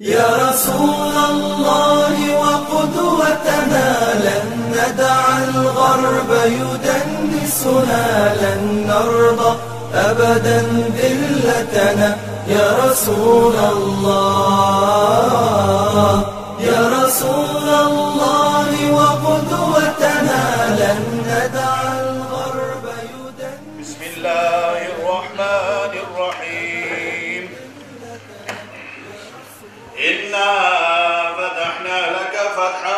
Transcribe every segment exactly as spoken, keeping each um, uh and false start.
يا رسول الله وقدوتنا، لن ندع الغرب يدنسنا، لن نرضى أبدا ذلتنا. يا رسول الله، يا رسول الله وقدوتنا، لن ندع الغرب يدنسنا. بسم الله الرحمن الرحيم. إنا فتحنا لك فتحا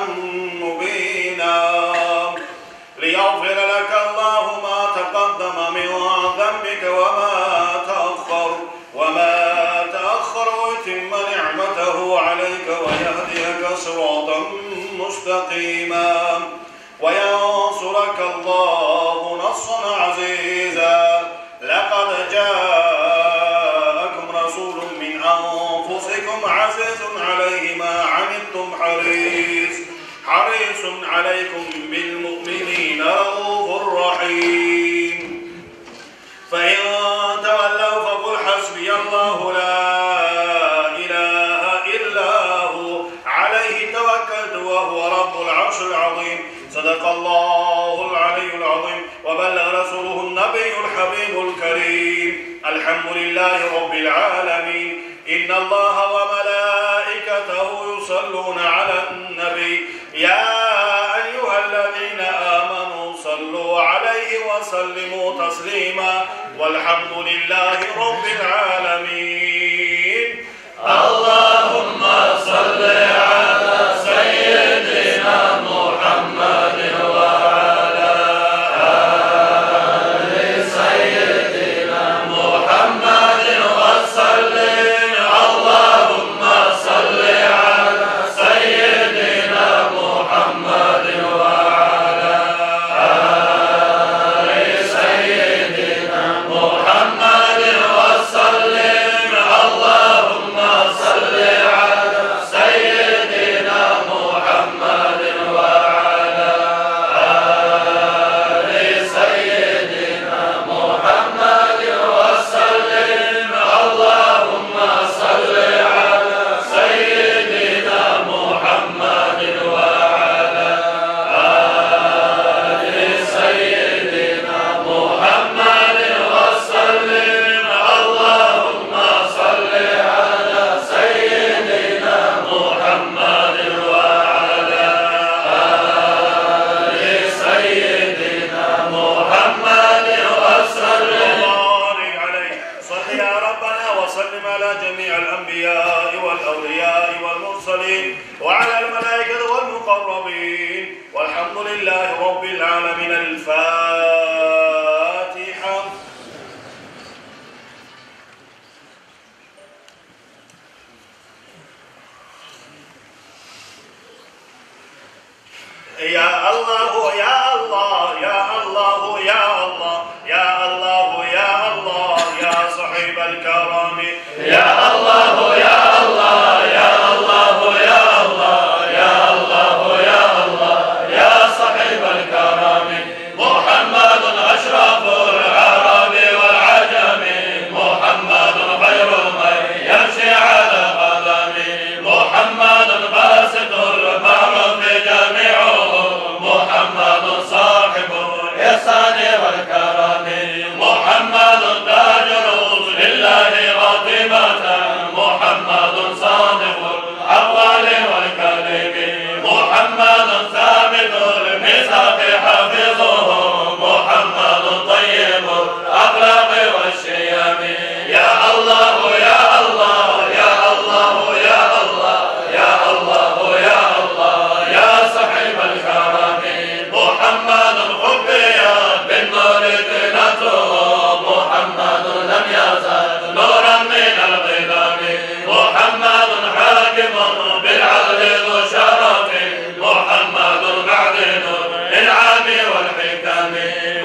مبينا ليغفر لك الله ما تقدم من ذنبك وما تأخر، وما تأخر، ويتم نعمته عليك ويهديك صراطا مستقيما. وينصرك الله نصرا عزيزا. لقد جاءكم رسول من أنفسكم عزيز عليه ما عنتم حريص، حريص عليكم بالمؤمنين رءوف رحيم. فإن تولوا فقل حسبي الله لا إله إلا هو عليه توكلت وهو رب العرش العظيم. صدق الله العلي العظيم وبلغ رسوله النبي الحبيب الكريم. الحمد لله رب العالمين. إن الله وملائكته يصلون على النبي. يا أيها الذين آمنوا صلوا عليه وسلموا تسليما. والحمد لله رب العالمين. اللهم صل على سيدنا محمد وعلى آل سيدنا محمد وسلم. اللهم صل على سيدنا محمد وعلى آل سيدنا محمد وسلم. اللهم صل على سيدنا محمد وعلى آل سيدنا محمد وسلم. اللهم صل على سيدنا محمد وعلى آل سيدنا محمد وسلم. اللهم صل على سيدنا محمد وعلى آل سيدنا محمد وسلم. وبارك عليه. صل يا ربنا وسلم على جميع الأنبياء والأولياء والمرسلين وعلى الملائكة والمقربين. والحمد لله رب العالمين. الفاتحة. يا الله، يا الله، يا الله، يا الله، يا الله، يا الله، يا صاحب الكرم. يا الله، يا الله، يا الله، يا الله، يا الله، يا الله، يا صاحب الكرم. محمد أشرف العرب والعجم، محمد خير من يمشي على قدم، محمد باسط المعروف جميعه، محمد صاحب الإحسان والكرم، محمد تاج رسل الله فاطمة، محمد صادق الأقوال والكلم، محمد ثابت الميثاق حافظه، محمد طيب الأخلاق والشيم. يا الله، يا الله، يا الله، يا الله، يا الله، يا الله، يا صاحب الكرم. محمد خبيت بالنور زينته، محمد لم يزل نورا من القدم، محمد حاكم بالعدل ذو شرف، محمد معدن الإنعام والحكم،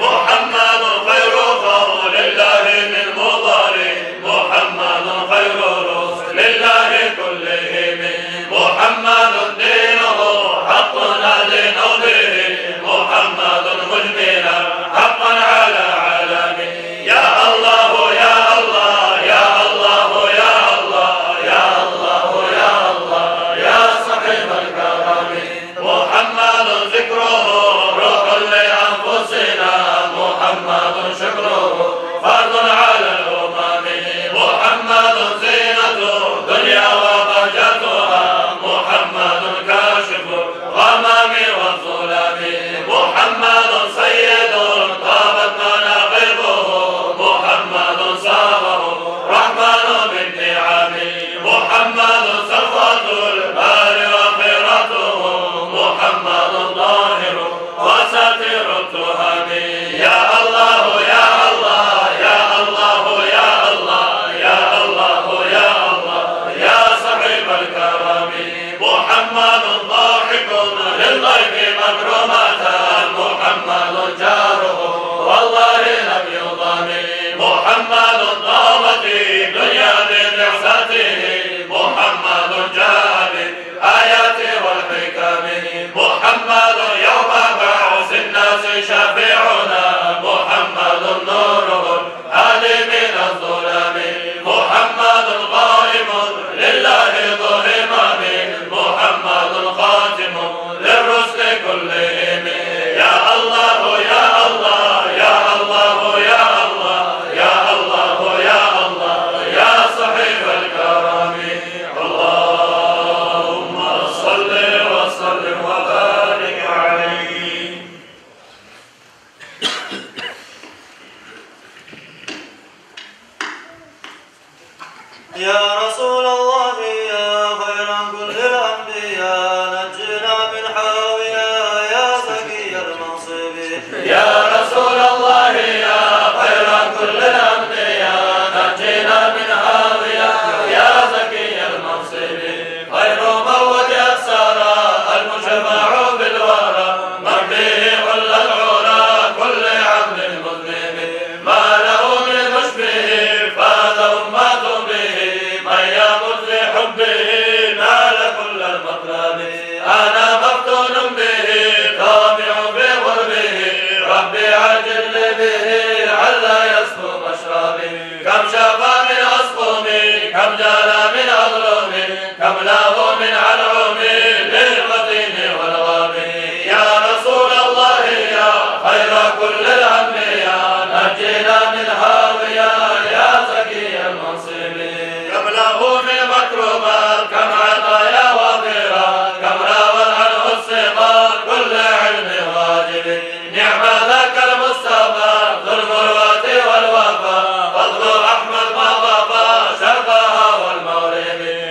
محمد خير خلق الله من مضر، محمد خير رسل الله كلهم، محمد دينه حق ندين به، محمد مجملا حقا على علم. يا الله، يا الله، يا الله، يا الله، يا الله، يا الله. يا رسول الله يا خير كل الأنبياء، نجنا من هاوية يا زكي المنصب. يا رسول الله يا خير كل الأنبياء، نجنا من هاوية يا زكي المنصب. خير من وجه الثرى المشفع في الورى، من به حل العلا كل عبد مذنب. ما له من مشبه فاز أمة به، من يمت لحبه نال كل المطلب. أنا مفتون به طامع في قربه، ربي عجل لي به لعل يصفو مشربي. كم شفى من أسقم، كم جلا من أظلم، كم له من أنعم للمتين والغابي. يا رسول الله يا خير كل الأنبياء، نجنا من هاوية يا زكي المنصب. كم له من مكرمات، كم عطايا وافرات، كم راوت عنه الصغار كل علم واجب. نعم ذاك المصطفى ذو المروءة والوفاء، فضل أحمد ما طفى شرقها والمغرب.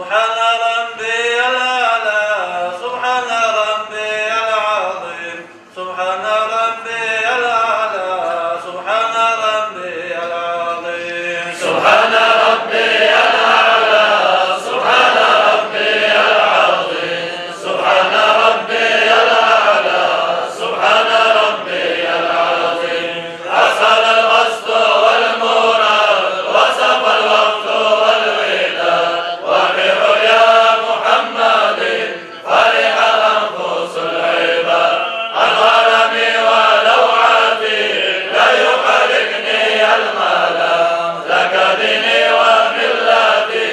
سبحان ربي الأعلى، سبحان ربي العظيم، سبحان ربي الأعلى، سبحان ربي العظيم. سبحان ربي الأعلى، سبحان ربي العظيم، سبحان ربي الأعلى، سبحان ربي العظيم. حصل القصد والمراد، وصفى الوقت والوداد، وبحليا محمد فرح أنفس العباد. عن غرامي ولوعاتي لن يحركني الملام، ذاك ديني وملتي،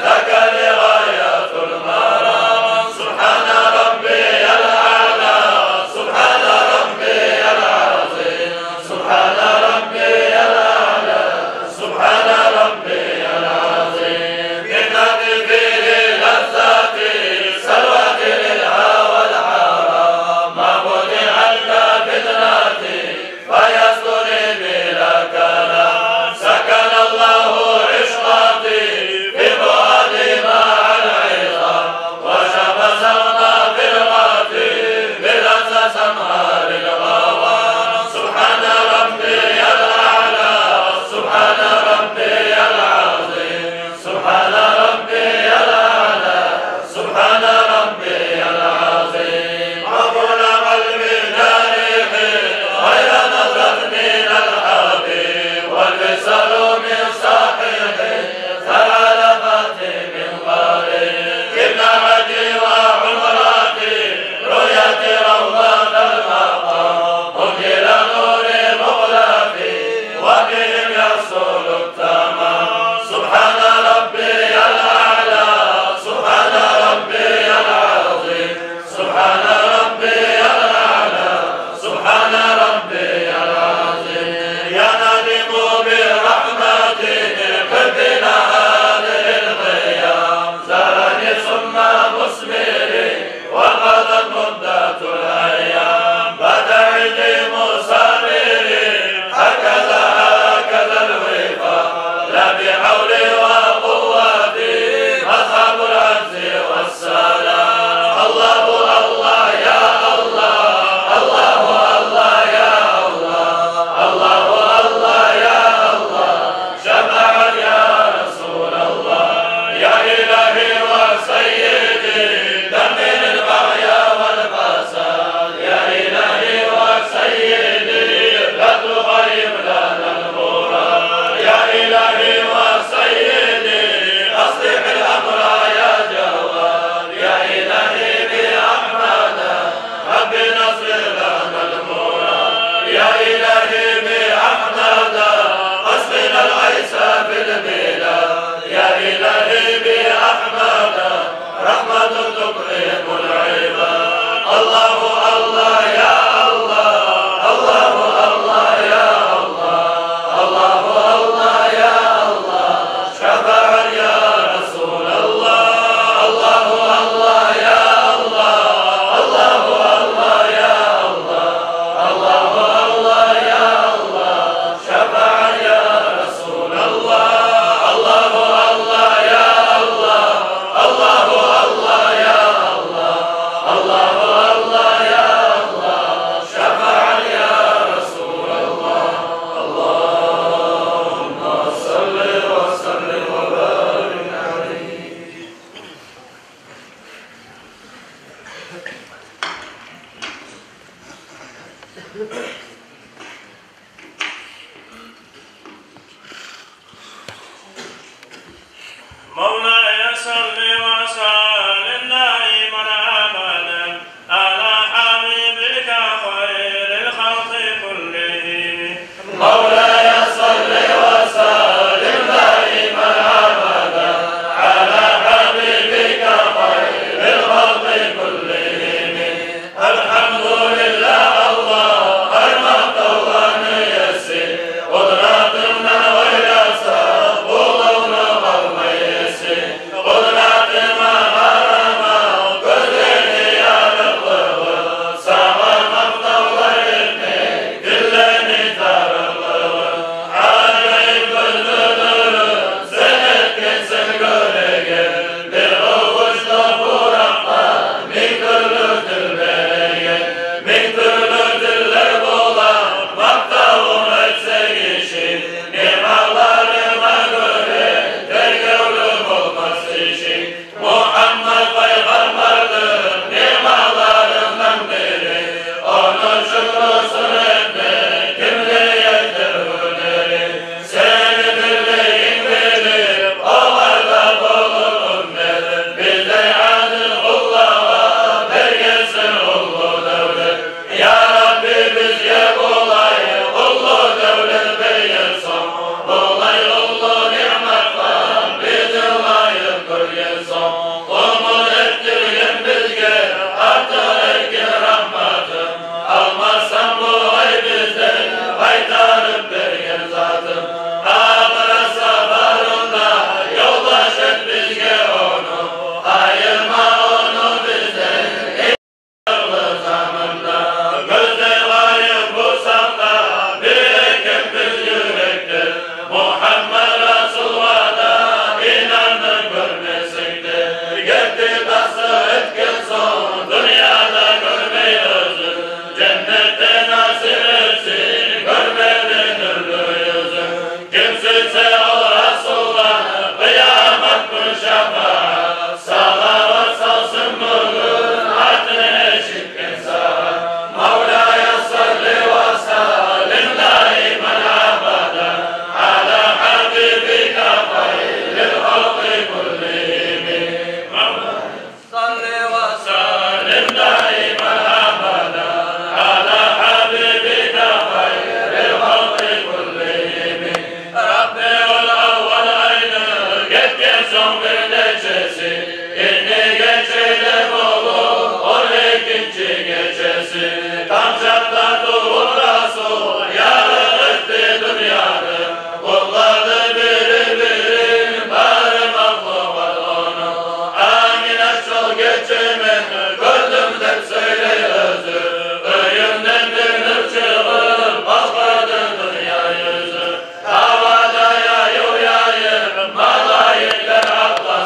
ذاك لي غاية المرام. سبحان ربي الأعلى، سبحان ربي العظيم، سبحان ربي الأعلى، سبحان ربي العظيم. من تطفيل لذاتي، سلوتي للهوى الحرام، ما فتحت فتنتي، فيسترني بلا كلام. سكن الله عشقتي في فؤادي مع العظام، وشفى سقم فرقتي بالأنسى سمها للغوام. سبحان ربي الأعلى، سبحان ربي العظيم، سبحان ربي الأعلى، سبحان ربي العظيم. ما قال قلبي جارح غير نظرة من الحبيب، والوصال من صحيح تعالى فاتي من قريب. إن حجي وعمرتي رؤيتي روضة المقام، هم إلى نور مقلتي وبهم يحصل التمام. سبحان ربي الأعلى، سبحان ربي العظيم، سبحان ربي الأعلى، سبحان ربي العظيم. يا نادم برحمتك، قد بنا هذه الخيام، زارني ثم مثمري وقضت مدة الأيام. بات عندي مسامري، هكذا، هكذا الوفاق، لا بحولي وقوتي، مذهب العز والسلام. الله، الله، يا الله، الله، الله، يا الله، الله، الله، يا الله. شفاعة يا رسول الله. يا إلهي وسيدي، دمر البغي والفساد. يا إلهي وسيدي، لا تخيب لنا المراد. يا إلهي وسيدي، أصلح الأمر يا جواد. يا إلهي بأحمد، رب نصر لنا المراد. يا إلهي بأحمد، أسقنا الغيث في البلاد. يا إلهي بأحمد، رحمة تطعم العباد. الله، الله، يا الله، الله، الله، يا الله، الله، الله، يا الله. شفاعة يا رسول الله. الله، الله، يا الله، الله، الله، يا الله، الله، الله، يا الله. شفاعة يا رسول الله. الله، الله، يا الله، الله، الله، يا الله، الله، الله، يا الله. شفاعة يا رسول الله. اللهم صل وسلم وبارك عليه. مولاي صل وسلم دائما أبدا على حبيبك خير الخلق كلهم. مولاي صل وسلم دائما أبدا على حبيبك خير الخلق كلهم. الحمد لله الله، المقتول يسير، قدرتنا ويا سبولون قوم يسير، قدرتنا غرما Сонг бир нечеси, энни гечеде болуп, он экинчи гечеси, тамчакъда тувуп Расул, ярыкъ этди дюньяны. Къутлады бири-бирин бары махлукъат ону. Амина, шол гече мен гёрдюм деп сёйлей оьзю. Уьюнден тынып чыгъып, къалкъыды дюнья юзю. Гьавада яйыв яйып, малайиклер атла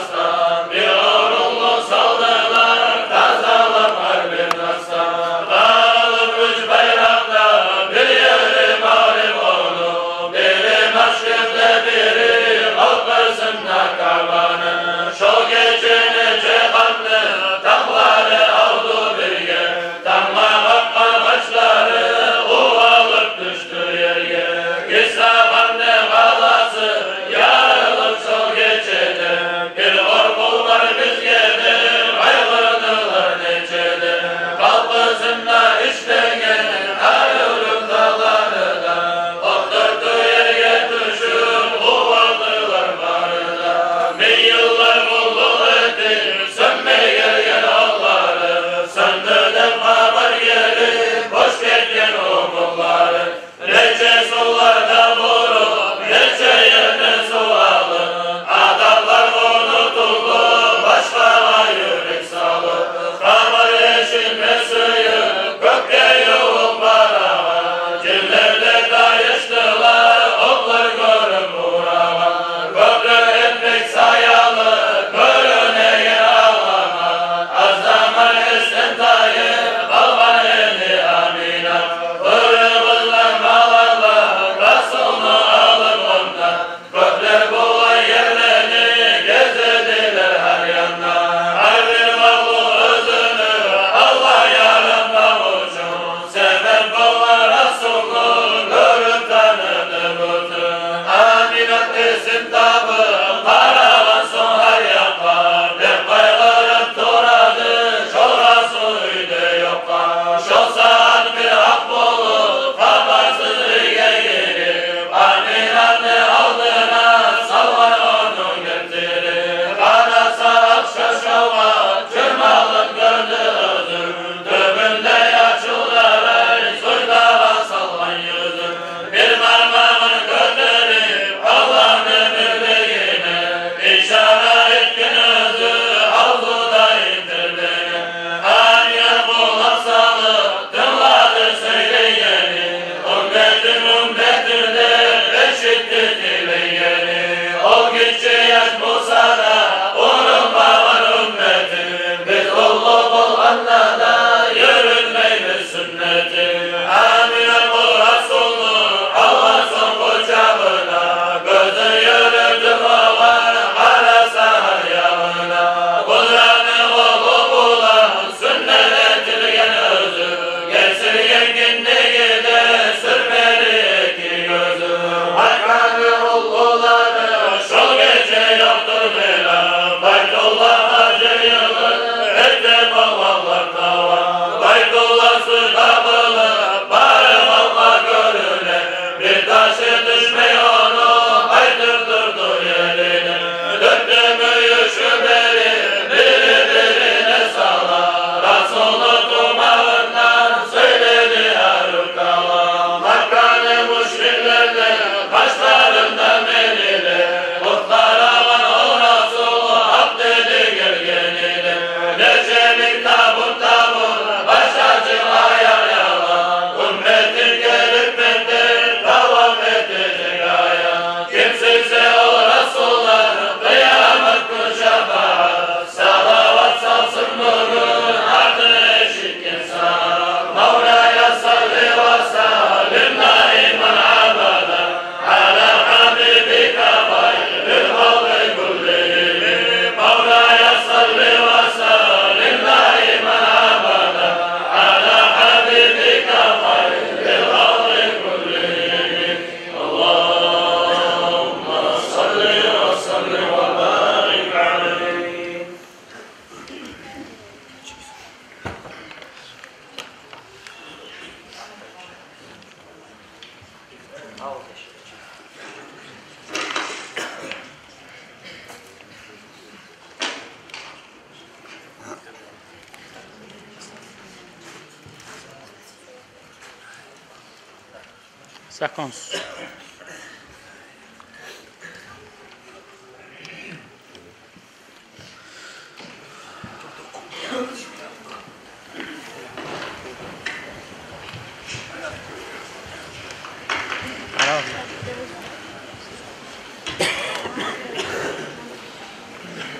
Законс.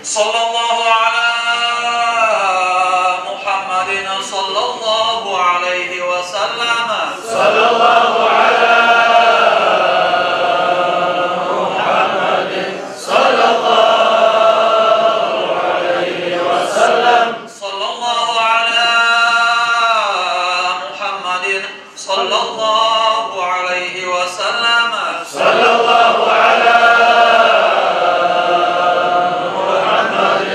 صلى الله على محمد صلى الله عليه وسلم. صلى الله على محمد صلى الله عليه وسلم. صلى الله على محمد صلى الله عليه وسلم. صلى الله على محمد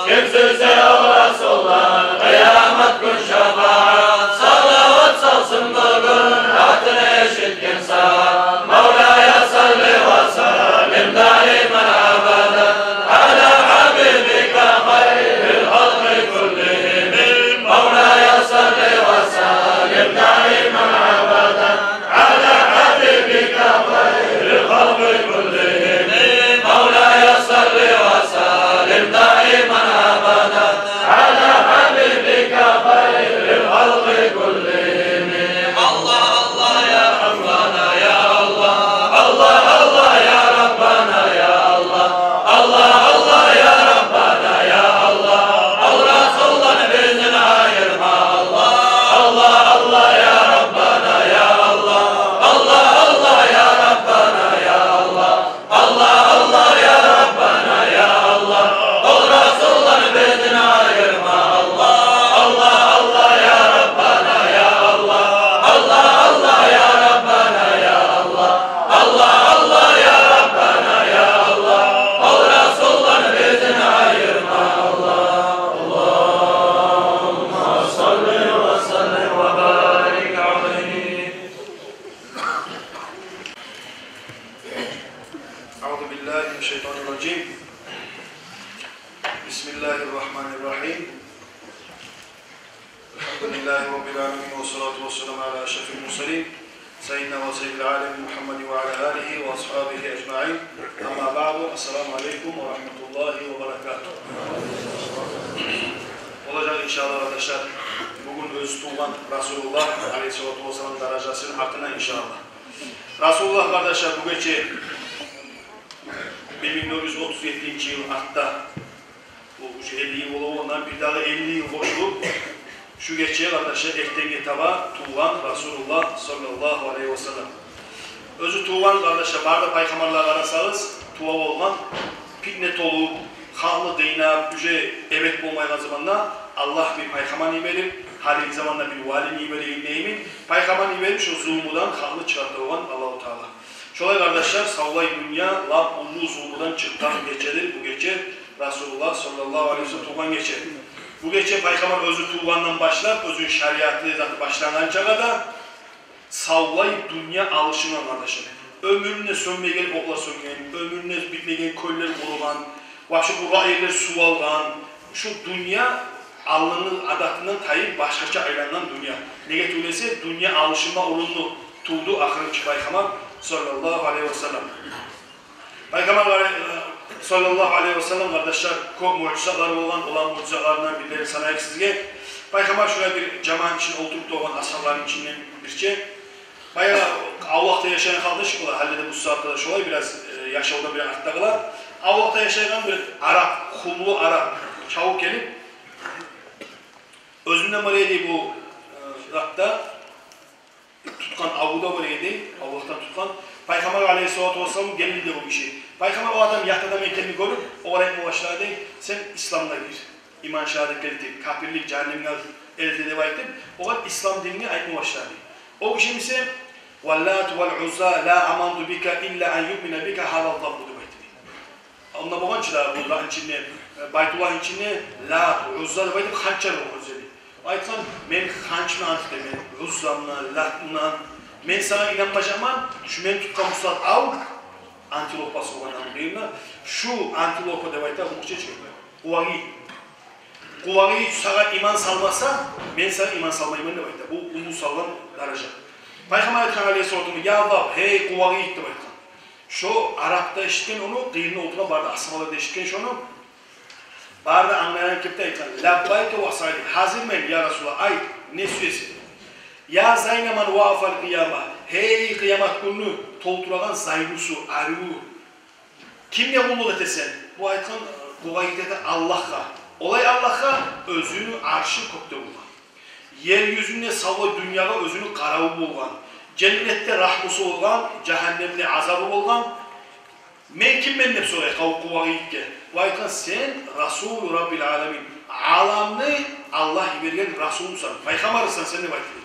Ким сюйсе о Расулдан къыямат гюн шафагьат, салават салсын бугюн атын эшитген сагьат. مولاي صل وسلم دائما أبدا على حبيبك خير الخلق كلهم. مولاي صل وسلم دائما أبدا على حبيبك خير الخلق كلهم. مولاي صل وسلم دائما أبدا على حبيبك خير الخلق كلهم. الله الله يا ربنا يا الله، الله الله يا ربنا يا الله، الله الله يا ربنا يا الله. Ал Расулдан бизин айырма, الله الله الله يا ربنا يا الله، الله الله يا ربنا يا الله. الله الله يا ربنا يا الله. Ал Расулдан бизин айырма, الله الله الله يا ربنا يا الله، الله الله يا ربنا يا الله. الله الله يا ربنا يا الله. Ал Расулдан бизин айырма, الله. اللهم صل وسلم وبارك عليه. أعوذ بالله من الشيطان الرجيم. بسم الله الرحمن الرحيم. الحمد لله رب العالمين، والصلاة والسلام على أشرف المرسلين، سيدنا وسيد العالمين محمد وعلى آله وأصحابه أجمعين. أما بعد، السلام عليكم ورحمة الله وبركاته. Болажакъ, иншааллагь, къардашлар, бугюн оьзю тувгъан Расулуллагь алейгьиссалату вассалам даражасыны гьакъында, иншааллагь. Расулуллагь, къардашлар, бу гече бир минг дёрт юз отуз еттинчи йыл артда, бу уже элли йыл болуп, ондан бир дагъы элли йыл къошулуп, шу гече, къардашлар, эртенге таба тувгъан Расулуллагь саллаллагьу алайгьи васаллам. Оьзю тувгъан, къардашлар, бары да пайхаммарлагъа къарасагъыз, тува болгъан питне толуп, халкъны къыйнап, уже эбет болмайгъан заманда Аллагь бир пайхаммар йиберип, гьалиги заманда бир валини йиберейим деймен. Пайхаммар йиберип, шо зулмудан халкъны чыгъарта болгъан Аллагьу Таала. Шолай, къардашлар, савлай дюнья лап уллу зулмудан чыкъгъан гечедир бу гече, Расулуллагь саллаллагьу алайгьи васаллам тувгъан гече. Бу гече пайхаммар оьзю тувгъандан башлап, оьзюню шариаты, заты башлангъанчагъа да савлай дюнья алышынгъан, къардашлар. Оьмюрюнде сёнмеген отлар сёнген, оьмюрюнде битмеген кёллер къуругъан, вообще къургъакъ ерлер сув алгъан, шу дюнья алдынгъы адатындан тайып, башгъача айлангъан дюнья. Неге тюгюл эсе, дюнья алышынма урунлу тувду ахырынчы пайхаммар саллаллагьу алайгьи васаллам. Пайхаммар, э, саллаллагьу алайгьи васаллам, къардашлар, кёп муъжизатлары болгъан, оланы муъжизатларындан бирлерин санайыкъ сизге. Пайхаммар шулай бир жамаатны ичинде олтуруп тургъан, асгьабланы ичинден бирче. Баягъы авлакъда яшайгъан халкъ нечик бола, гьали де бу сагьатда да шолай бираз, э, яшавда бир артда къала. Авлакъда яшайгъан бир араб, къумлу араб чабып гелип, оьзюнден бар эди бу, э, затда, тутгъан аву да бар эди, авлакъдан тутгъан. Пайхаммар алайгьиссалату вассалам гелди де бу гиши. Пайхаммар о адам ят адам экенин гёрюп, огъар айтма башлады: «Сен исламгъа гир, иман шагьадат гелтир, капирлик жагьаннемге элте», — деп айтып, огъар ислам динни айтма башлады. О гиши буса: «واللات والعزى لا آمنت بك إلا أن يؤمن بك هذا الضب», — деп айтды. Онда болгъан чы да, бу затны ичинде, э, Байтуллагьны ичинде Лат, Узза деп айтып ханчлар болгъан оьзлени. Айтгъан: «Мен ханчны ант этемен, Уззамны, Латны ант. Мен сагъа инанмажакъман, шу мен тутгъан бусагьат ав антилопасы болгъан, ав дегенде, шу антилопа деп айта, бу чечек, къувагъы. Къувагъы сагъа иман салмаса, мен сагъа иман салмайман», — деп айта. Бу уллу салгъан даража. Пайхаммар айтгъан алайгьиссалату: «Я Аллагь, гьей къувагъы», — деп айтгъан. Шо араб да эшитген ону, къырыйында олтургъан бары да асгьаблар да эшитген шону. Бары да англайгъан кепде айтгъан: «Лаббайка ва саъдайка, гьазирмен, я Расулуллагь, айт, не сюесен?» «Я зайна ман вакъафал къияма, гьей къыямат гюнню толтурагъан зайнусу, арив, кимге къуллукъ этесен?» Бу айтгъан, къувагъы айта: «Аллагьгъа. Олай Аллагьгъа, оьзюню аршы кёкде болгъан, ер юзюнде савлай дюньягъа оьзюню къараву болгъан, женнетде рагьмусу болгъан, жагьаннемде азабы болгъан. Мен киммен?» — деп сорай къу-, къувагъы гийикге. Бу айтгъан: «Сен Расулу Раббил аламин, аламны Аллагь йиберген Расулусан, пайхаммарысан сен», — деп айтгъан.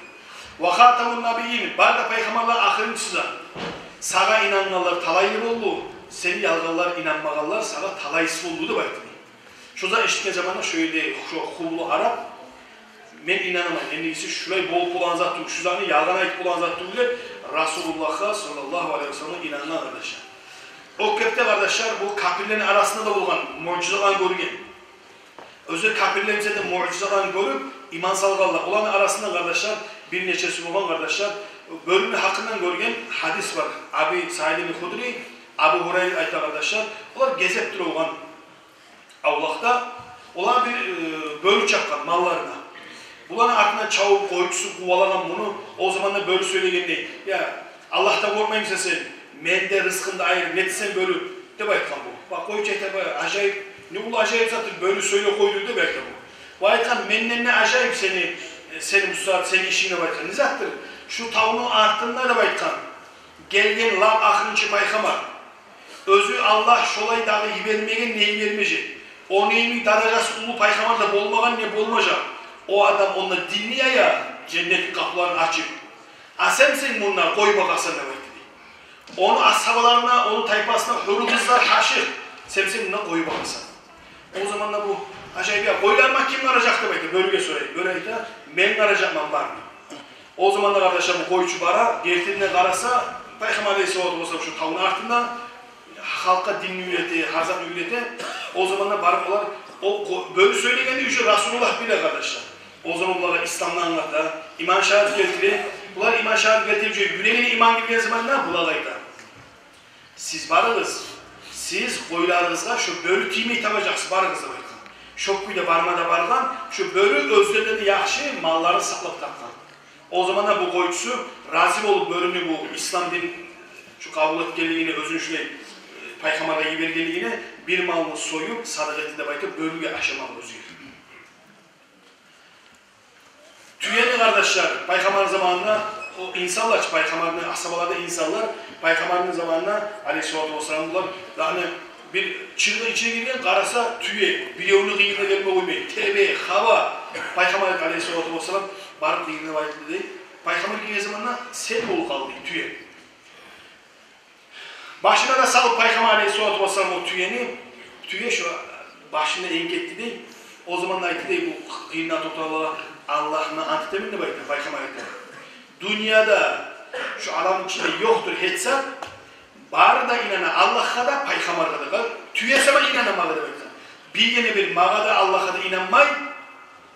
«Ва хатамун набийин, бары да пайхаммарланы ахырынчысы да. Сагъа инангъанлар талайлы болду, сени ялгъанлар, инанмагъанлар сагъа талайсыз болду», — деп айтгъан. Шо затны эшитген заманда шо ерде шо хуллу араб: «Мен инанаман, эннигиси шулай болуп болагъан зат тюгюл, шу затны ялгъан айтып болагъан зат тюгюл», — деп, Расулуллагьгъа саллаллагьу алайгьи ва саллам инангъан, къардашлар. О кепде, къардашлар, бу капирлени арасында да болгъан, муъжизаланы гёрген. Оьзлер капирлер буса да муъжизаланы гёрюп, иман салгъанлар. Оланы арасында, къардашлар, бир нечеси болгъан, къардашлар, бёрюню гьакъындан гелген гьадис бар. Аби Саид ибн Худри, Абу Гьурайра айта, къардашлар, олар гезип тура болгъан авлакъда, олар бир, э, бёрю чакъгъан малларына. Буланы артындан чабып, къойчусу къувалагъан муну. О заманда бёрю сёйлеген дей: «Я, Аллагьдан къоркъмаймысан сен? Менде рызкъымны айыр, нетесен бёрю?» — деп айтгъан бу. Бакъ, къойчу айта: «Бакъ, ажайып, не уллу ажайып затдыр, бёрю сёйлеп къойду», — деп айтгъан бу. Бу айтгъан: «Менден де ажайып сени, э, сени мусат, сени ишинг», — деп айтгъан. «Не затдыр?» «Шу тавну артында, — деп айтгъан, — гелген лап ахырынчы пайхаммар. Оьзю Аллагь шолай дагъы йибермеген, не йибермежек. Ону йимик даражасы уллу пайхаммар да болмагъан, не болмажакъ. О адам онда динни яя, женнетни къапуларын ачып. А сен, сен мунда къой багъасан», — деп айтды дей. «Ону асгьабаларына, ону тайпасына гьюрю къызлар гьашыкъ, сен, сен мунда къой багъасан». О заманда бу ажайып: «Я, къойларыма ким къаражакъ?» — деп айта, бёрюге сорай. Бёрю айта: «Мен къаражакъман, бар». О заманда, къардашлар, бу къойчу бара, гертиден де къараса, Пайхаммар алайгьиссалату вассалам шо тавну артында халкъгъа динни уьйрете, гьар затны уьйрете. О заманда барып олар, о къо-, бёрю сёйлегенни уже Расулуллагь биле, къардашлар. О заман булагъа исламны англата, иман шагьадат гелтире. Булар иман шагьадат гелтирип, уже юрегине иман гирген заманда булагъа айта: «Сиз барыгъыз, сиз къойларыгъызгъа шо бёрю тиймей табажакъсыз, барыгъыз», — деп айтгъан. Шо кюйде барма да баргъан, шо бёрю оьзлерден де яхшы малларын сакълап тапгъан. О заманда бу къойчусу рази болуп бёрюню бу ислам дин шо къабул этгенлигине, оьзюн шулай, э, пайхаммаргъа йибергенлигине, бир малны союп, садагъа этди деп айтып, бёрюге ашамагъа оьзге. Тюени, къардашлар, пайхаммар заманында о инсанлар чы, пайхаммарны асгьабалары да инсанлар, пайхаммарны заманында, алайгьиссалату вассалам, булар, яни, бир чыргъы ичине гирген, къараса, тюе, биревню къырыйына гелме къоймай, тебе, хаба. Пайхаммар алайгьиссалату вассалам барып къырыйына барып дей. Пайхаммар гирген заманда сел болуп къалды тюе. Башына да салып Пайхаммар алайгьиссалату вассалам о тюени, тюе шо башына энгип гетди дей. О заманда айтды дей бу къырыйына токътагъанлагъа: «Аллагьны ант этемен, — деп айта, Пайхаммар айта, — дюньяда, шо аламны ичинде ёкъдур гьеч зат, бары да инана Аллагьгъа да, Пайхаммаргъа да, тюе сама инана магъа», — деп айтгъан. «Биргине-бир магъа да, Аллагьгъа да инанмай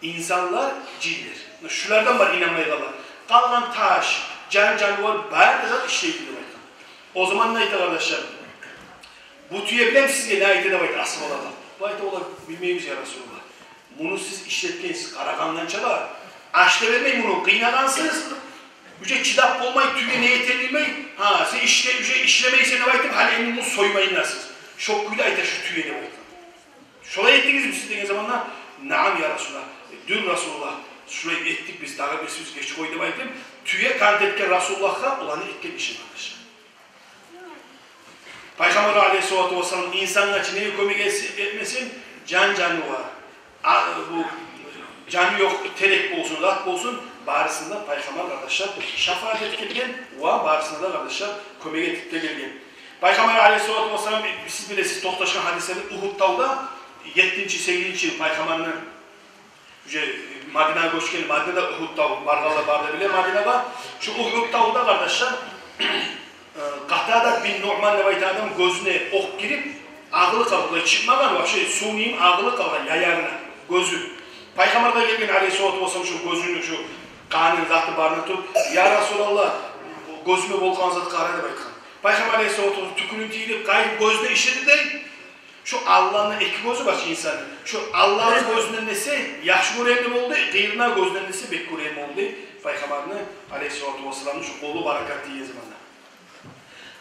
инсанлар, жинлер. Шулардан бар инанмай къалгъан. Къалгъан таш, жан-жанывар, бары да зат ишлейди», — деп айтгъан. О заманда айта, къардашлар: «Бу тюе билем сизге не айта?» — деп айта асгьабалагъа. Бу айта: «Олар билмейбиз, я Расулуллагь. Муну сиз ишлетгенсиз, къарагъандан чала, аш да бермей муну, къыйнагъансыз. Уже чыдап болмай, тюе не этер билмей. Гьа, сен ишле, уже ишлемейсен деп айтып, гьали энни муну соймайын да сиз. Шо кюйде айта шу тюе», — деп айтгъан. «Шолай этдигизми сиз?» — деген заманда: «Наам, я Расулуллагь, дюр, Расулуллагь, шулай этдик биз, дагъы бирисибиз геч къой», — деп айтып, тюе ант этген Расулуллагьгъа оланы этген ишин, къардашлар. Пайхаммар алайгьиссалату вассалам инсангъа чы неге кёмек этсе-, этмесин, жан-жанывар, а, бу жаны ёкъ терек болсун, зат болсун, барысына да Пайхаммар, къардашлар, шафаат этип гелген ва барысына да, къардашлар, кёмек этип де гелген. Пайхаммар алайгьиссалату вассалам, сиз билесиз, токъташгъан гьадислерде, Угьуд тавда, еттинчи, сегизинчи йыл Пайхаммарны уже Мадинагъа гёчген, Мадинада Угьуд тав, баргъанлар бары да биле Мадинагъа. Шу Угьуд тавда, къардашлар, э, Къатада бин Нуъман деп айтагъан адам гёзюне окъ гирип, агъылып къалгъан, булай чыкъмагъан, вообще сувну йимик агъылып къалгъан, яярына гёзю. Пайхаммаргъа гелген алайгьиссалату вассалам, шу гёзюню шу къанын, затын барын да тёгюп: «Я Расулаллагь, гёзюме болгъан затгъа къара», — деп айтгъан. Пайхаммар алайгьиссалату вассалам тюкюнюн тийдирип, къайырып гёзюне ишледи дей. Шу Аллагьны эки гёзю бар чы инсанны. Шу Аллагьны гёзюнден эсе яхшы гёреген болду, къырыйындагъы гёзюнден эсе бек гёреген болду дей. Пайхаммарны алайгьиссалату вассаламны шу къолу баракат тийген заманда.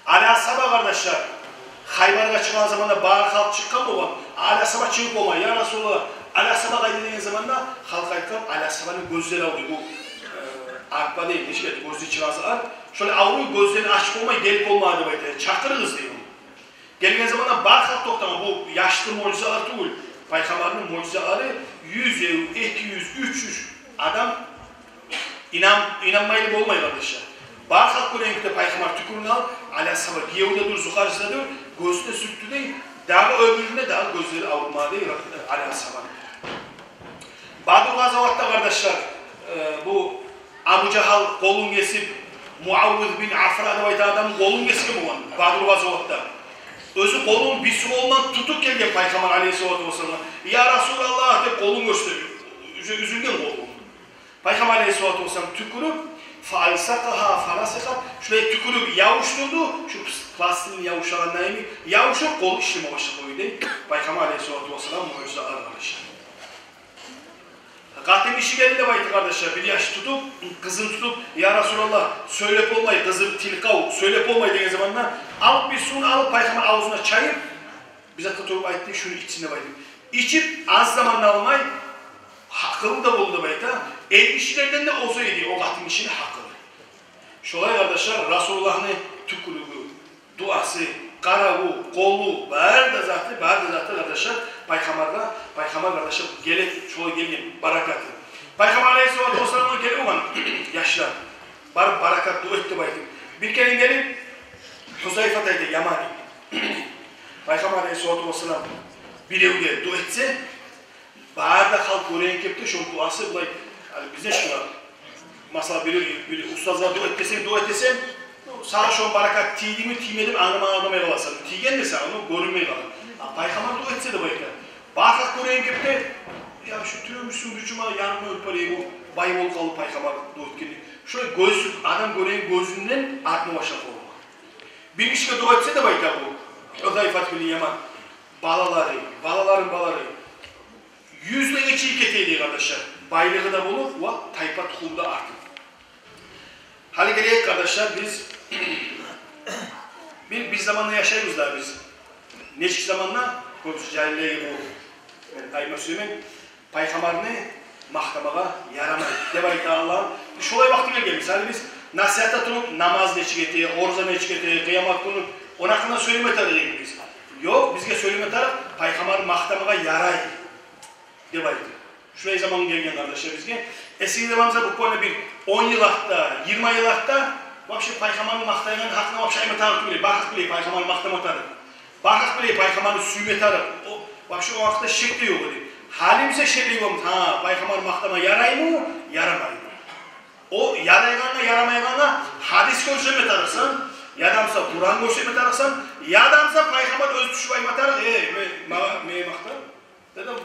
Али асгьаба, къардашлар, Хайбаргъа чыкъгъан заманда бары халкъ чыкъгъан болгъан. Али асгьаба чыгъып болмай: «Я Расулаллагь, Али асгьаба къайда?» — деген заманда, халкъ айтгъан: «Али асгьабаны гёзлери авруй, бу, э, арпа дей, нечик айта, гёзю чыгъа зат. Шолай авруй, гёзлерин ачып болмай, гелип болмай», — деп айта. «Чакъырыгъыз», — дей. Гелген заманда бары халкъ токътагъан, бу яшыртгъын муъжизалар тюгюл. Пайхаммарны муъжизалары, юз, эки юз, уьч юз адам инан-, инанмайлы болмай, къардашлар. Бары халкъ гёрген кюйде Пайхаммар тюкюнюн алып, Али асгьаба гиевю де дюр, зукъарчысы да дюр, гёзюне сюртдю дей, Дагъы оьмюрюнде дагъы гёзлери аврумады Али асгьабаны. Бадр гъазаватда, къардашлар, э, бу Абу Жагьал къолун гесип, Муаввиз бин Афра деп айтагъан адамны къолун гесген болгъан Бадр гъазаватда. Оьзю къолун, бирси къолундан тутуп гелген Пайхаммар алейгьиссалату вассаламгъа. «Я Расулаллагь», – деп къолун гёрсетип, уьзю-, уьзюлген къолу. Пайхаммар алейгьиссалату вассалам тюкюрюп, «фаалсакъагьа фаласакъат», шулай тюкюрюп явушдурду, шу пластилин явушагъанда йимик явушуп, къолу ишлеме башлады дей. Пайхаммар алейгьиссалату вассалам муъжизалар, къардашлар. Къатын гиши гелди деп айта, къардашлар, бир яш тутуп, къызын тутуп: «Я Расулаллагь, сёйлеп болмай, къызым тил къав, сёйлеп болмай», – деген заманда, алып бир сувну алып, Пайхаммар авзуна чайып, бир затгъа тёгюп айтды: «Шуну ичсин», – деп айтып. Ичип, аз заман да алмай, гьакъылы да болду деп айта. Эргишилерден де оза эди о къатын гишини гьакъылы. Шолай, къардашлар, Расулуллагьны тюкюрюгю, дуасы, къараву, къолу, бары да заты, бары да заты, къардашлар, Пайхаммаргъа, Пайхаммар, къардашлар, геле, шолай гелген баракаты. Пайхаммар алейгьиссалату вассаламгъа геле болгъан яшлар, барып баракат дуа эт деп айтып. Бир керен гелип, Гьузайфат айта, Ямани, Пайхаммар алейгьиссалату вассалам биревге дуа этсе, бары да халкъ гёреген кепде шону дуасы булай, гьали бизде шулай, масала, бир, бир устазгъа дуа эт десенг, дуа этесен, сагъа шону баракаты тийдими, тиймедими англама-, англамай къаласан. Тийген де сагъа, ну, гёрюнмей къала. А Пайхаммар дуа этсе деп айта, бары халкъ гёреген кепде, я, шу тюремишсюн, бир жума ярымын оьлюп барайым, о бай болуп къалды Пайхаммар дуа этгенде. Шолай гёз, адам гёреген гёзюнден артма башлап къалды. Бир гишиге дуа этсе деп айта бу Гьузайфат бин Яман, балалары, балаларын балалары юзлеге чейип гете эди, къардашлар. Байлыгъы да болуп, ва тайпа-тухуму да артып. Гьали гелейик, къардашлар, биз бир, бир заманда яшайбыз да биз. Нечик заманда, кёбюсю жагьиллеге бу, мен айтма сюемен, Пайхаммарны макътамагъа ярамай деп айтагъанлар. Шолай вакъти гелген. Мисал, биз насигьатда туруп, намаз нечик эте, ораза нечик эте, къыямат гюню, ону гьакъында сёйлеме тарыкъ эдик биз. Ёкъ, бизге сёйлеме тарыкъ, Пайхаммарны макътамагъа ярай деп айтып. Шулай заман гелген, къардашлар, бизге. Эсигизде бармы, буквально бир он йыл артда, йигирма йыл артда, вообще, Пайхаммарны макътайгъан гьакъында вообще айтма тарыкъ тюгюл эди. Бары халкъ биле Пайхаммарны макътама тарыкъ. Бары халкъ биле Пайхаммарны сюйме тарыкъ. О, вообще, о гьакъда шек де ёкъ эди. Гьали буса шек де ёкъ. Гьа, Пайхаммарны макътама яраймы, ярамаймы? О ярайгъангъа, ярамайгъангъа гьадис гёрсетме тарыкъсан, яда буса Къуран гёрсетме тарыкъсан, яда буса Пайхаммар оьзю тюшюп айтма тарыкъ: «Эй, ме-, ма-, мени макъта». Яда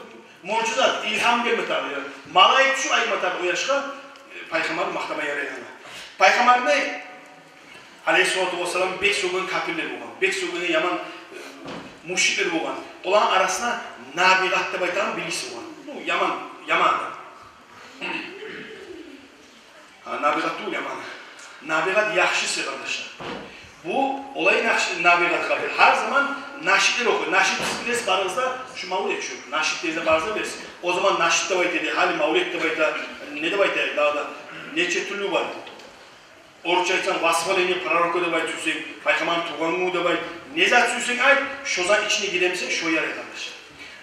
муъжизат, илгьам гелме тарыкъ, я малайик тюшюп айтма тарыкъ о яшгъа, э, Пайхаммарны макътама ярайгъангъа. Пайхаммарны алейгьиссалату вассалам бек сёген капирлер болгъан, бек сёген яман, э, мушриклер болгъан. Оланы арасында Набигъат деп айтагъан бириси болгъан. Бу яман, яман адам. Гьа, Набигъат тюгюл, яман. Набигъат яхшысы, къардашлар. Бу олай яхшы Набигъат къардашлар. Гьар заман нашидлер охуй. Нашид билесиз, барыгъыз да, шу мавлет шу. Нашид десе барыгъыз да билесиз. О заман нашид деп айта эди, гьали мавлет деп айта, не деп айта дагъы да. Нече тюрлю бар. Орусча айтсанг, восхваление пророка деп айт сюйсенг, Пайхаммарны тувгъан гюню деп айт. Не зат сюйсенг айт, шо зат ичине гире буса, шо ярай, къардаш.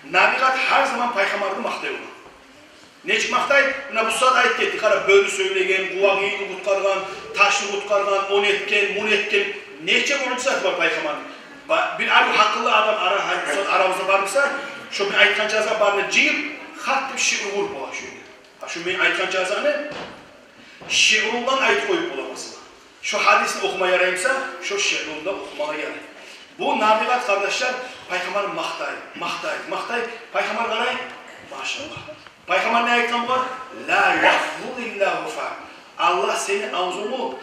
Набигъат гьар заман Пайхаммарны макътай болгъан. Нечик макътай? Муна бу сагьат айтып гетди. Къара, бёрю сёйлеген, къувагъыйны къутгъаргъан, ташны къутгъаргъан, ону этген, муну этген. Нече муъжизаты бар Пайхаммарны. Ба-, бир арив гьакъыллы адам ара-, гьар бу сагьат арабызда бар буса, шо мен айтгъан чакъы барын да жыйып, хат деп шиъру къуруп бола шо ерде. Гьа, шо мен айтгъан чакъы шиърулан айтып къоюп бола, масала. Шо гьадисни охума ярай буса, шо шиърулан да охумагъа ярай. Бу Набигъат, къардашлар, Пайхаммарны макътай, макътай, макътай. Пайхаммар къарай, машаллагь. Пайхаммар не айтгъан бугъар? «Ла яхфузиллагьу факъ». Аллагь сени авзунгну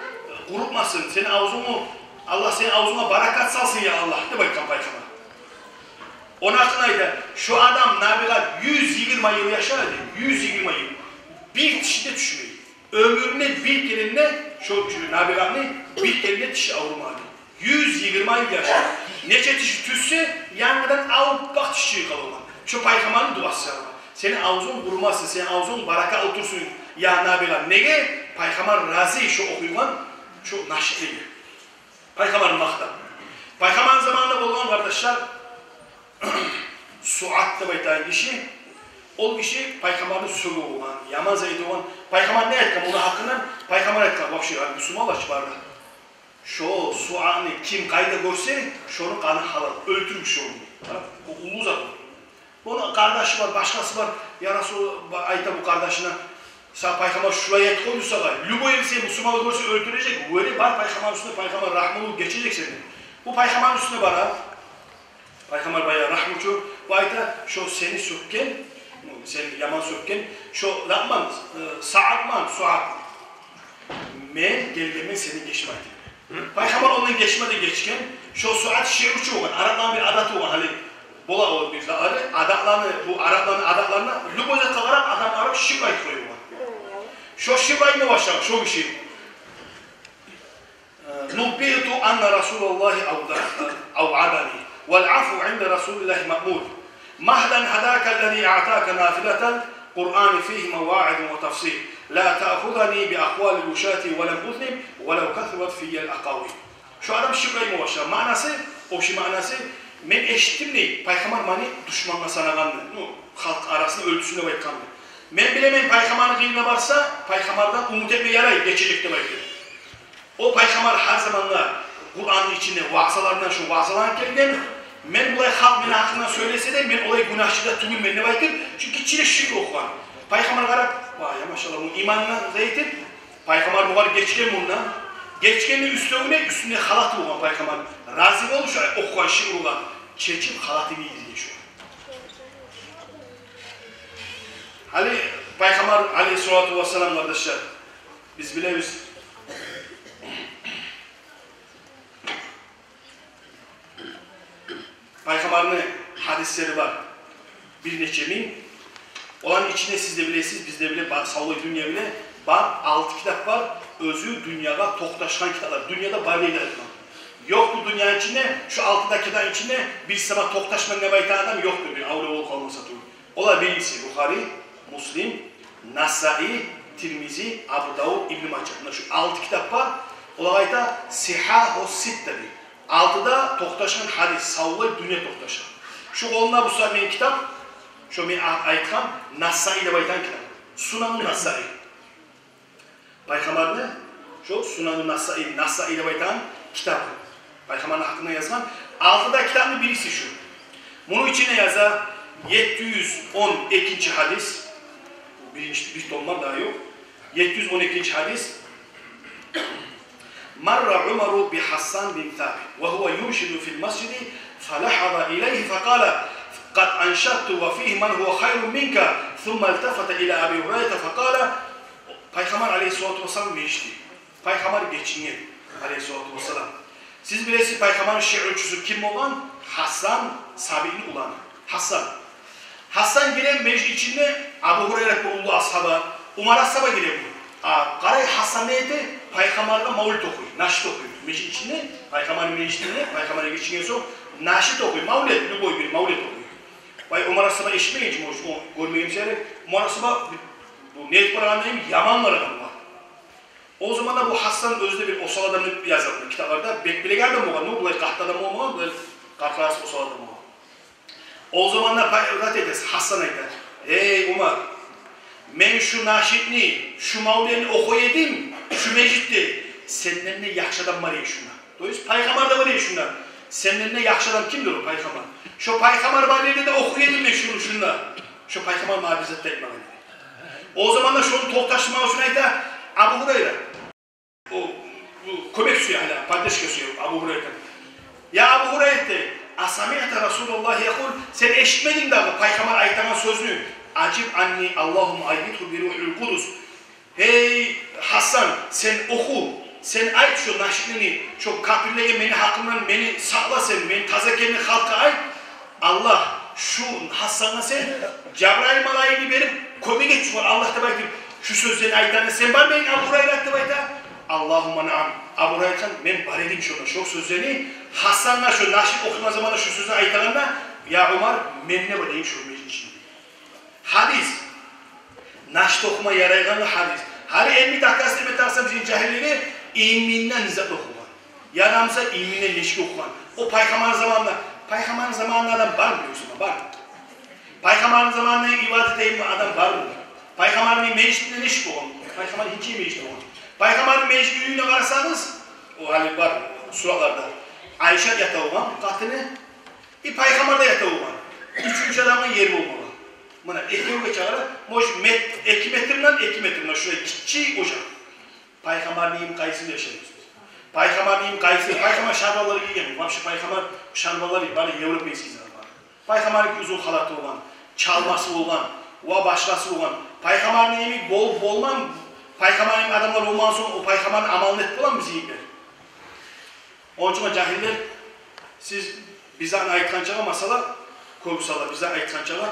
къурутмасын, сени авзунгну, Аллагь сени авзунга баракат салсын, я Аллагь, деп айтгъан Пайхаммар. Ону гьакъында айта, шо адам, Набигъат, юз йигирма йыл яшады, юз йигирма йыл. Бир тиши де тюшмей. Оьмюрюнде бир керен де шо Набигъатны бир керен де тиши аврумады. Юз йигирма йыл яшады. Нече тиши тюшсе, янгыдан аппакъ тиши къала болгъан. Шо Пайхаммарны дуасы бар. Сени авзунг къурумасын, сени авзунг баракатлы турсун, я Набигъат. Неге? Пайхаммар рази шо охуйгъан шо нашидлеге. Пайхаммарны макътап. Пайхаммарны заманында болгъан, къардашлар, Суат деп айтагъан гиши, ол гиши Пайхаммарны сёге болгъан, яман зат айта болгъан. Пайхаммар не айтгъан ону гьакъындан? Пайхаммар айтгъан, вообще, гьали мусулманлар чы бары да: «Шо Суатны ким къайда гёрсе, шону къаны гьалал, оьлтюрюгюз шону». Къара, бу уллу зат. Ону къардашы бар, башгъасы бар. Я Расул, айта бу къардашына: «Сагъа Пайхаммар шулай айтып къойду сагъа. Любой сен мусулманны гёрсе оьлтюрежек. Оьре бар Пайхаммарны уьстюне, Пайхаммар рагьмулу, гечежек сени». Бу Пайхаммарны уьстюне бара. Пайхаммар баягъы рагьмучу. Бу айта: «Шо сени сёкген, ну, сени яман сёкген шо затман, э, Саадман, Суад. Мен гелгенмен сенден гечме айтып». Пайхаммар ондан гечме де гечген. Шо Суад шиъручу болгъан, арапланы бир адаты болгъан, гьали бола ол бир затлары, адатланы, бу арапланы адатларына любой затгъа къарап, адам барып шиъру айтып къоя болгъан. Шо шиъру айтма башлагъан шо гиши: «نبئت أن رسول الله أودع-، أوعدني، والعفو عند رسول الله مأمول. مهلا هداك الذي أعطاك نافلة القرآن فيه مواعظ وتفصيل. لا تأخذني بأقوال الوشاة ولم أذنب ولو كثرت في الأقاويل». Шо адам шиъру айтма башлагъан. Маънасы, общий маънасы: «Мен эшитдим, – дей, – Пайхаммар мени душмангъа санагъанны, ну, халкъ арасында оьлтюрсюн деп айтгъанны. Мен билемен, Пайхаммарны къырыйына барса, Пайхаммардан умут этме ярай, гечежек деп айтып. О Пайхаммар гьар заманда Къуранны ичинде ваъзаларындан шо ваъзалар гелген. Мен булай, халкъ мени гьакъымдан сёйлесе де, мен олай гюнагьчы да тюгюлмен», – деп айтып, шу гиччирек шиъру охугъан. Пайхаммар къарап: «Вай, я машаллагь, бу иманына», – деп айтып, Пайхаммар бугъар гечген мундан. Гечгенни уьстевюне, уьстюнде халаты болгъан Пайхаммар. Рази болуп шо охугъан шиъругъа, чечип халатын гийдирген шо. Гьали Пайхаммар алейгьиссалату вассалам, къардашлар, биз билебиз, Пайхаммарны гьадислери бар бир нече минг. Оланы ичинде, сиз де билесиз, биз де биле, бар, савлай дюнья биле, бар алты китап бар, оьзю дюньягъа токъташгъан китаплар. Дюньяда бар дегенни айтман. Ёкъдур дюньяны ичинде, шо алты да китапны ичинде бир сама токъташман деп айтагъан адам ёкъдур, бир авлия болуп къалмаса тюгюл. Олар биринчиси Бухари, Муслим, Насаи, Тирмизи, Абу Давуд, Ибну Мажа. Муна шу алты китап бар. Олагъа айта сихаху ситта дей. Алтыда токъташгъан гьадис, савлай дюнья токъташгъан. Шу къолумда буса мени китап, шо мен а-, айтгъан Насаи деп айтагъан китап. Сунану Насаи. Пайхаммарны шо Сунану Насаи, Насаи деп айтагъан китабы. Пайхаммарны гьакъында язгъан алты да китапны бириси шу. Муну ичинде яза етти юз он экинчи гьадис. Бу биринчи, бир том бар, дагъы ёкъ. Етти юз он экинчи гьадис. مر عمر بحسان بن ثابت وهو ينشد في المسجد فلحظ إليه فقال: قد أنشدت وفيه من هو خير منك، ثم التفت إلى أبي هريرة فقال. Пайхаммар алейгьиссалату вассалам межитде. Пайхаммар гечинген алейгьиссалату вассалам. Сиз билесиз, Пайхаммарны шиъручусу ким болгъан? Гьасан, Сабитни уланы. Гьасан. Гьасан гире межит ичинде, Абу Гьурайра, бу уллу асгьаба, Умар асгьаба гире бу. А, къарай, Гьасан не эте? Пайхаммаргъа мавлид охуй, нашид охуй. Межит ичинде, Пайхаммарны межитинде, Пайхаммар гечинген сонг нашид охуй, мавлид, любой бир мавлид охуй. Вай, Умар асгьаба эшитмеген чи, может, о гёрмеген чи. Умар асгьаба бу не этип барагъанын яман къарагъан бугъар. О заманда бу Гьасан оьзю де бир осал адам деп яза китапларда. Бек билеген адам болгъан, ну, булай къатты адам болмагъан, булай къаркъарасы осал адам болгъан. О заманда пайгъамбар этесиз, Гьасан айта: «Эй, Умар, мен шу нашидни, шу мавлидни охуй эдим шу межитде, сенден де яхшы адам бар эди шунда». То есть Пайхаммар да бар эди шунда. Сенден де яхшы адам кимдир о? Пайхаммар. Шо Пайхаммар бар ерде де охуй эдим мен шуну шунда. Шо Пайхаммар магъа бир зат да айтмагъан эди. О заманда шону токъташдырмакъ учун айта Абу Гьурайра. О, бу кёмек сюе гьали, поддержка сюе Абу Гьурайрадан. «Я Абу Гьурайра, – дей, – асамиъта Расулаллагь якъул, сен эшитмединг дагъы Пайхаммар айтагъан сёзню? Ажиб анни, Аллагьумма аййидгьу би рухил къудус. Гьей, Гьасан, сен оху, сен айт шо нашидни, шо капирлеге мени гьакъымдан мени сакъла сен, мен таза экенни халкъгъа айт. Аллагь, шу Гьасангъа сен Жабрайыл малайикни берип, кёмек эт шогъар, Аллагь», – деп айтып, шу сёзлени айтагъанда, «Сен бармы эдинг, Абу Гьурайра?» – деп айта. «Аллагьумма наам». Абу Гьурайра айта: «Мен бар эдим шонда». Шо сёзлени Гьасангъа шо нашид охуйгъан заманда шо сёзлени айтагъанда: «Я Умар, мен де бар эдим шо межитни ичинде». Гьадис. Нашид охума ярайгъанлы гьадис. Гьали энни дакъасын этме тарыкъсан бизин жагьиллеге, иминден не зат охугъан. Ярамаса, иминден нечик охугъан. О Пайхаммарны заманында, Пайхаммарны заманында адам бармы ёкъса, бар? Пайхаммарны заманында ибадат этеген адам бармы? Пайхаммарны межитинде нечик болгъан? Пайхаммарны гьеч межити болгъан. Пайхаммарны межит, уьюне къарасагъыз, о гьали бар суратларда. Айшат ята болгъан, къатыны. И пайхаммар да ята болгъан. Уьчюнчю адамгъа ер болмагъан. Муна экевге чакъыра, может, мет-, эки метрден, эки метрден шулай гиччи ожакъ. Пайхаммарны йимик къайсында яшайбыз биз? Пайхаммарны йимик къайсы, пайхаммар шарбалар гийген, вообще пайхаммар шарбалар бары европейский зат бар. Пайхаммарны узун халаты болгъан, чалмасы болгъан, ва башгъасы болгъан. Пайхаммарны йимик бол-, болман, пайхаммарны йимик адамлар болмагъан сонг, о пайхаммарны амалын этип боламы биз йимиклер? Ончун, жагьиллер, сиз бизге айтгъанчагъа, масала, кёп сала бизге айтгъанчагъа,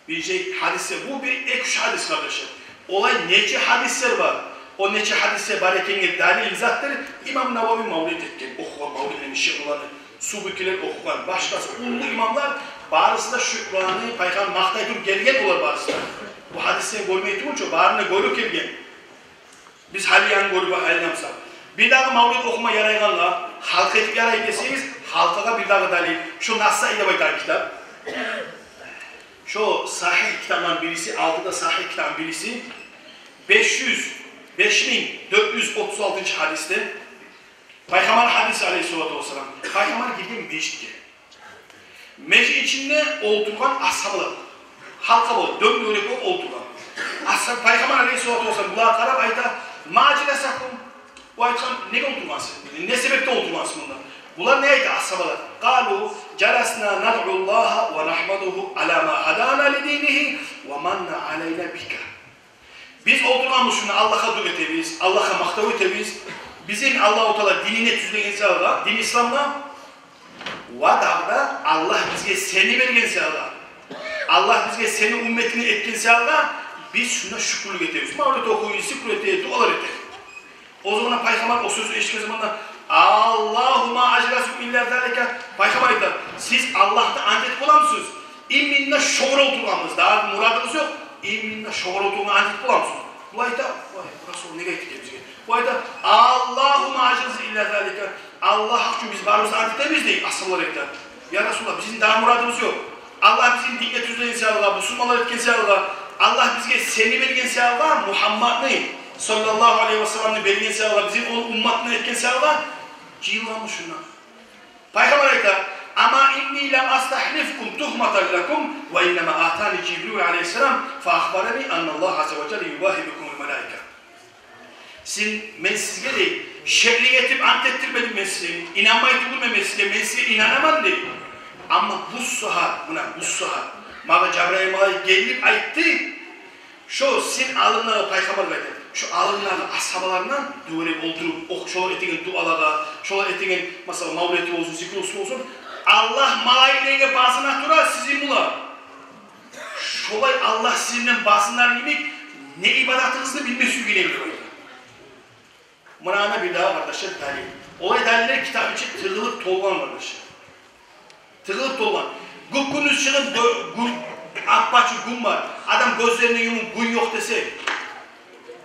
бир шей гьадислер, бу бир эки-уьч гьадис, къардашлар. Олай нече гьадислер бар. О нече гьадислер бар экенге далил затдыр. Имам Навави мавлид этген, охугъан мавлидлени, шиъруланы, Субукилер охугъан, башгъасы уллу имамлар, барысы да шугьраны, пайхаммар макътай туруп гелген олар барысы да. Бу гьадислени гёрмей тюгюл чю, барын да гёрюп гелген. Биз гьали янгы гёрюп айланамсакъ. Бирдагъы мавлид охума ярайгъангъа, халкъ этип ярай десегиз, халкъгъа бирдагъы далил. Шо Насаи деп айтагъан китап. Шо сагьигь китапланы бириси, алты да сагьигь китапланы бириси. Беш юз, беш минг дёрт юз отуз алтынчы гьадисде. Пайхаммар гьадиси, алейгьиссалату вассалам. Пайхаммар гирген межитге. Межит ичинде олтургъан асгьабалар. Халкъ бола, дён-дёгерек болуп олтургъан. Асгьаб, пайхаммар, алейгьиссалату вассалам, буларгъа къарап айта: «Ма ажласакум?» О айтгъан: «Неге олтургъансыз? Не себепден олтургъансыз мунда?» Булар не айта, асгьабалар? «Къалу: жаласна надъу Аллагьа ва нагьмадугьу ала ма гьадана ли динигьи ва манна алайна бика». Биз олтургъанбыз шунда, Аллагьгъа дуа этебиз, Аллагьгъа макътав этебиз. Бизин Аллагьу Таала динине тюзлеген саялы, дин исламгъа, ва дагъы да Аллагь бизге сени берген саялы, Аллагь бизге сени умматынг этген саялы, биз шунда шюкюрлюк этебиз. Мавлид охуйбуз, зикру этебиз, дуалар этебиз. О заманда пайхаммар о сёзню эшитген заманда: «Аллагьу ма ажласакум илла залика». Пайхаммар айта: «Сиз Аллагьда ант этип боламысыз? Именно шогъар олтургъанбыз, дагъы мурадыбыз ёкъ. Именно шогъар олтургъангъа ант этип боламысыз?» Булар айта: «Вай, Расул неге айтды экен бизге?» Булар айта: «Аллагьу ма ажласакум илла залика». Аллагь гьакъ учун биз барыбыз ант этебиз дей, асгьабалар айта. Я Расулаллагь, бизин дагъы мурадыбыз ёкъ. Аллагь бизин динге тюзлеген саялы, бусурманлар этген саялы, Аллагь бизге сени берген саялы, Мугьаммадны, саллаллагьу алайгьи ва салламны берген саялы, бизин ону умматындан этген саялы жыйылгъанбыз шунда. Пайхаммар айта: «Ама инни лам астагьлифкум тугьматан лакум, ва иннама атани Жибрил алайгьиссалам, фа ахбарани анна Аллагьа азза ва жалла юбагьи бикумул малаика». Сен, мен сизге дей, шеклик этип ант этдирмедим мен сизге, инанмай тюгюлмен мен сизге, мен сизге инанаман дей. Амма бу сагьат, муна бу сагьат магъа Жабрайыл малайик гелип айтды, шо сен алдынгдагъы, пайхаммар айта, шо алдынгдагъы асгьабаларындан дёгерек олтуруп, ох, шолар этеген дуалагъа, шолар этеген, масала, мавлети болсун, зикрусу болсун, Аллагь малайиклеге басына тура сизин булан. Шолай Аллагь сизин булан басынар йимик, не ибадатыгъызны билме сюйген эди деп айта. Муна ана бирдагъы, къардашлар, далил. Олай далиллер китап ичи тыгъылып толгъан, къардашлар. Тыгъылып толгъан. Гюп-гюндюз чыгъып, гю-, гюн, аппачы гюн бар. Адам гёзлерин юмуп, гюн ёкъ десе,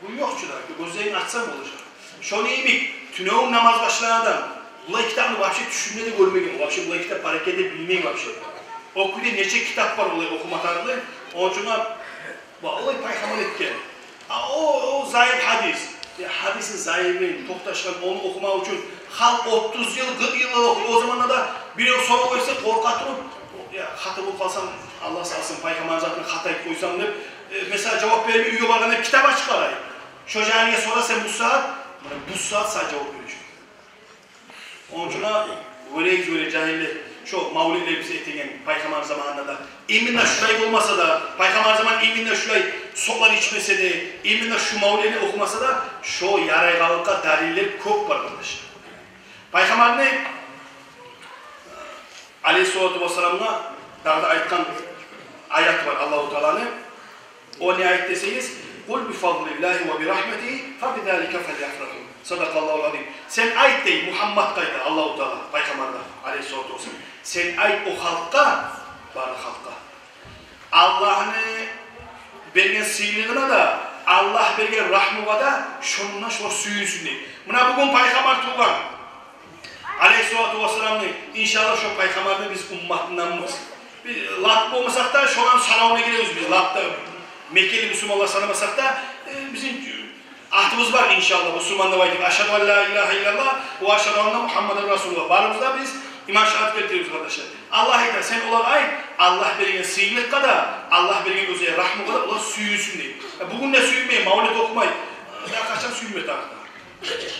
гюн ёкъ чу да, гёзлерин ачсанг болажакъ. Шону йимик, тюнегюн намаз башлагъан адам булай китапны вообще тюшюнде де гёрмеген, вообще булай китап бар экенни де билмей вообще. О кюйде нече китап бар олай охума тарыкълы. Ону учун да, ва олай пайхаммар этген. А о, о заиф гьадис. Я, гьадисни заифин, токъташгъан, ону охумакъ учун халкъ отуз йыл, къыркъ йыл охуй. О заманда да бирев сорав этсе, къоркъа туруп, я, хата болуп къалсам, Аллагь сакъласын, пайхаммар затын хата этип къойсам деп, э, масала, жавап бермей, уьйге баргъанда китап ачып къарай. Шо жагьилге сора сен бу сагьат, муна бу сагьат сагъа жавап бережек. Ону учун да, гёрегиз, гёре, жагьиллер, шо мавлетлер биз этеген пайхаммар заманында да, именно шулай болмаса да, пайхаммар заман именно шулай соклар ичмесе де, именно шу мавлетни охумаса да, шо ярайгъанлыкъгъа далиллер кёп бар, къардашлар. Пайхаммарны, алейгьиссалату вассаламгъа дагъы да айтгъан аяты бар Аллагьу Тааланы. О не айт десегиз: «Къул би фадлиллагьи ва би рагьматигьи фа би залика фальяфрагьу». Садакъаллагьул азим. Сен айт дей, Мугьаммадгъа айта Аллагьу Таала, пайхаммаргъа, алейгьиссалату вассалам. Сен айт о халкъгъа, бары халкъгъа, Аллагьны берген сыйлыгъына да, Аллагь берген рагьмугъа да, шондан шолар сююнсюн дей. Муна бугюн пайхаммар тувгъан. Алейгьиссалату вассаламны, иншаллагь, шо пайхаммарны биз умматынданбыз. Биз лап болмасакъ да, шоланы санавуна гиребиз биз, лап да меккели бусурманлар санамасакъ да, э, бизин атыбыз бар, иншаллагь, бусурман деп айтып: «Ашгьаду ан ла илагьа иллаллагь ва ашгьаду анна Мугьаммадан расулуллагь». Барыбыз да биз Иман шагьадат гелтиребиз, къардашлар. Аллагь айта: «Сен олагъа айт, Аллагь берген сыйлыкъгъа да, Аллагь берген оьзге рагьмугъа да олар сююнсюн», — дей. Э, бугюн де сююнмей, мавлет охумай, э, дагъы къачан сююнме тарыкъ?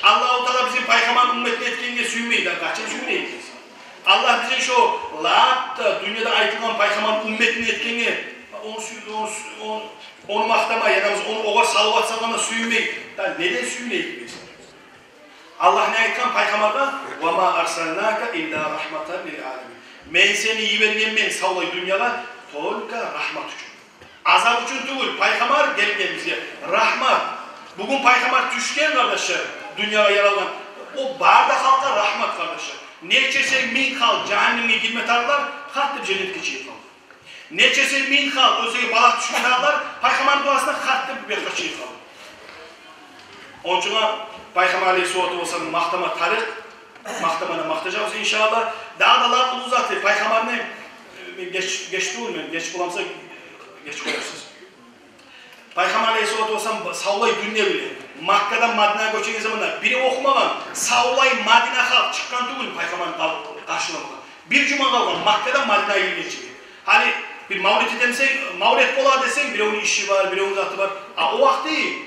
Аллагьу Таала бизин пайхаммар умметин этгенге сююнмей, дагъы къачан сююнейик биз? Аллагь бизин шо лап да дюньяда айтылгъан пайхаммар умметин этгенге, ону сюю-, ону сю-, он-, ону макътамай, яда ону огъар салават салгъанда сююнмей, дагъы неден сююнейик биз? Аллагь не айтгъан пайхаммаргъа? «Ва ма арсалнака илла рагьматан лил аламин». Мен сени йибергенмен савлай дюньягъа только рагьмат учун. Азап учун тюгюл, пайхаммар гелген бизге рагьмат. Бугюн пайхаммар тюшген, къардашлар, дюньягъа яралгъан. О бары да халкъгъа рагьмат, къардашлар. Нечесе минг халкъ жагьаннемге гирме тарлар, къайтып женнетге чыгъып къалды. Нечесе минг халкъ оьзлеге балагь тюшген халкълар пайхаммарны дуасына къайтып бир якъгъа чыгъып къалды. Ончугъа пайхаммар алейгьиссалату вассаламны макътама тарыкъ, макътаманы макътажакъбыз, иншааллагь. Дагъы да лап уллу заты пайхаммарны, э, мен геч, геч тюгюл мен, геч боламса, геч къоярсыз. Пайхаммар алейгьиссалату вассалам савлай дюнья биле Маккадан Мадинагъа гёчеген заманда бирев охумагъан, савлай Мадина халкъ чыкъгъан тюгюл пайхаммарны къар-, къаршыламагъа. Бир жума къалгъан Маккадан Мадинагъа гелгинчеге. Гьали бир мавлет этемсе, мавлет бола десенг, биревню иши бар, биревню заты бар. А о вакъти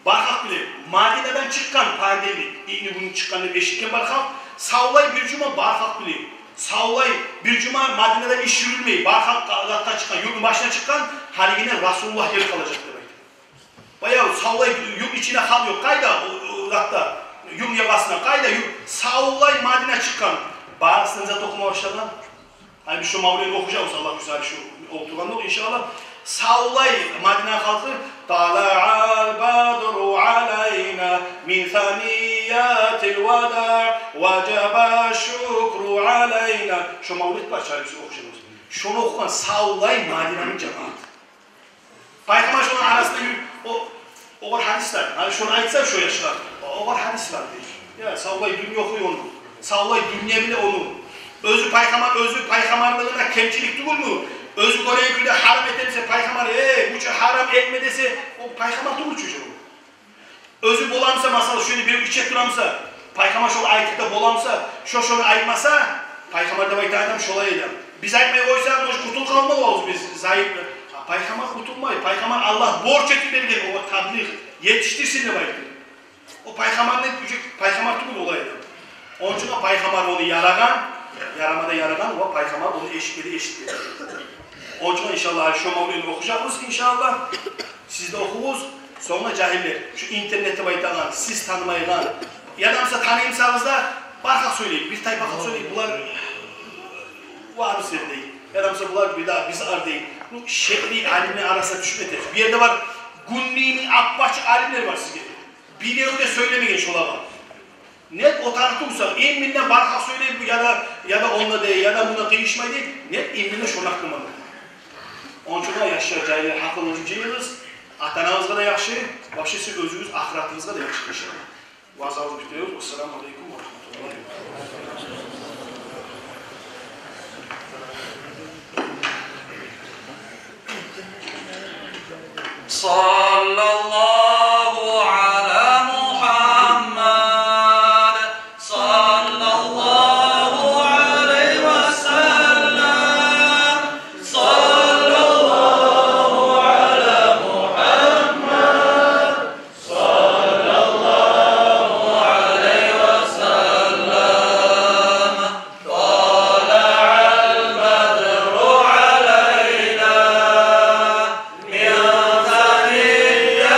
бар халкъ биле, Мадинадан чыкъгъан пардели, ини-муну чыкъгъан деп эшитген бар халкъ, савлай бир жума бар халкъ биле. Савлай бир жума Мадинада иш юрюлмей, бар халкъ затгъа чыкъгъан, юртну башына чыкъгъан, гьалигине Расулуллагь гелип къалажакъ деп айтып. Баягъы савлай юрт ичинде халкъ ёкъ, къайда о, о затда, юртну ягъасына, къайда юрт, савлай Мадина чыкъгъан, барысына зат охума башлагъан. Гьали биз шо мавлетни охужакъбыз, Аллагь буюрса, гьали шо олтургъандокъ, иншааллагь. Савлай Мадина халкъы: «Талаъал бадру алайна мин саниятил вадаъ, важаба шукру алайна». Шо мавлет бар чы, гьали биз охужакъбыз. Шону охугъан савлай Мадинаны жамааты. Пайхаммар шону арасында юрюп, о, огъар гьадислер, гьали шону айтса шо яшлар, о, огъар гьадислер дей. Я, савлай дюнья охуй ону. Савлай дюнья биле ону. Оьзю пайхаммар, оьзю пайхаммарлыгъына кемчилик тюгюлмю? Оьзю гёреген кюйде гьарам этемсе, пайхаммар: «Эй, бу чу гьарам, этме», — десе, о пайхаммар тюгюл чю о. Оьзю боламса, масала, шону бирев ичип турамса, пайхаммар шолай айтып да боламса, шо шону айтмаса, пайхаммар деп айтагъан адам шолай адам. Биз айтмай къойсакъ, может, къутулуп къалмалы болабыз биз, зайып. А пайхаммар къутулмай, пайхаммар Аллагь борч этип берген огъар таблигъ, етишдирсин деп айтып. О пайхаммарны уьчю, пайхаммар тюгюл олай адам. Ончугъа пайхаммар ону ярагъан, ярама да ярагъан, ва пайхаммар ону эшитме де эшитген. Ончугъа, иншааллагь, шо мавлетни охужакъбыз, иншааллагь. Сиз де охугъуз, сонг да жагьиллер, шу интернет деп айтагъан, сиз танымайгъан, яда буса таныйсагъыз да, бар халкъ сёйлей, бир тайпа халкъ сёйлей, булар вагьабист дей, яда буса булар бидъа, бидъа дей. Бу шекли алимлени арасына тюшмей. Бу ерде бар, гюнню йимик аппачыкъ алимлер бар сизге. Бирев де сёйлемеген шолагъа. Нек о тартывсал, именно бар халкъ сёйлей бу, яда, яда онда дей, яда мунда къыйышмай дей, нек именно шону гьакъында? Ончугъа, яшлар, жагьиллер, гьакъылыгъызны жыйыгъыз, ата-анагъызгъа да яхшы, вообще сиз оьзюгюз, ахыратыгъызгъа да яхшы, иншааллагь. Ваъзабызны битиребиз. Вассаламу алейкум ва рагьматуллагьи ва баракатугь. صلى الله على محمد، صلى الله عليه وسلم، صلى الله على محمد، صلى الله عليه وسلم. طلع البدر علينا من ثنيات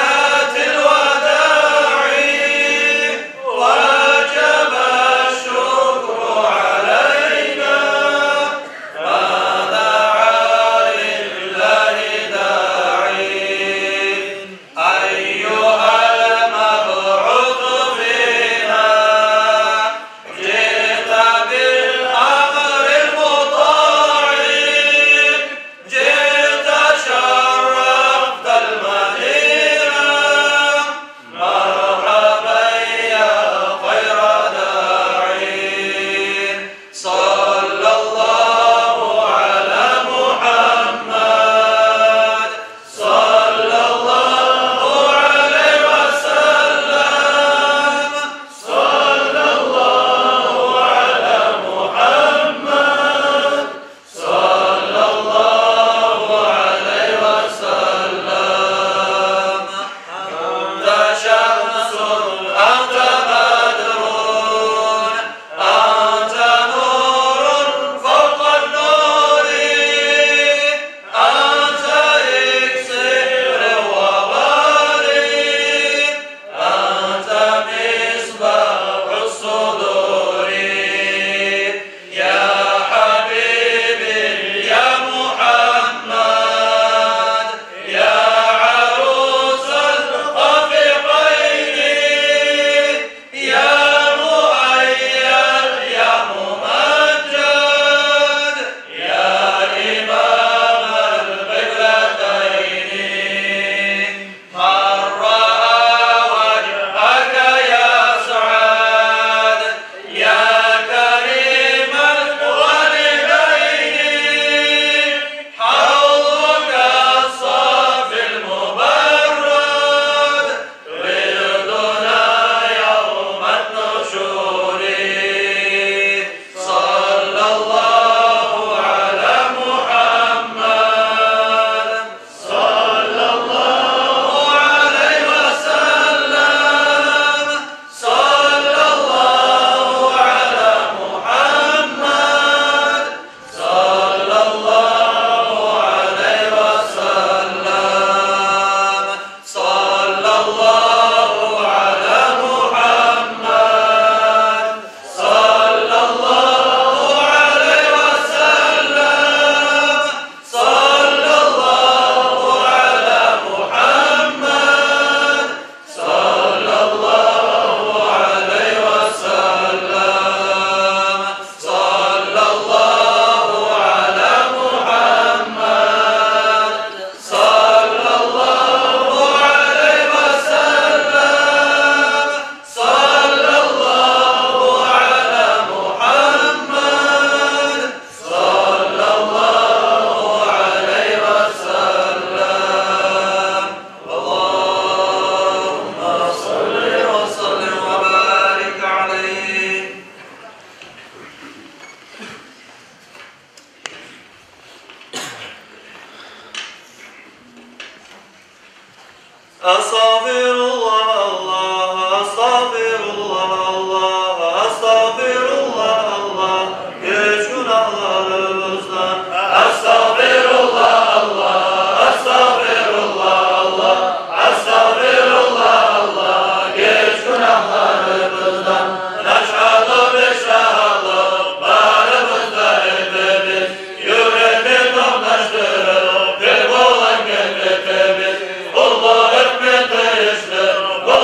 Астагъфируллагь, Аллагь, астагъфируллагь, Аллагь, астагъфируллагь, Аллагь, геч гюнагьларыбыздан. Астагъфируллагь, Аллагь, астагъфируллагь, Аллагь, астагъфируллагь, Аллагь, геч гюнагьларыбыздан. Нашгьаду бишагьатлыкъ барыбыз да этебиз, юрекни токъташдырып, бир болгъан гелмекдебиз. Къуллукъ этме тийишли бу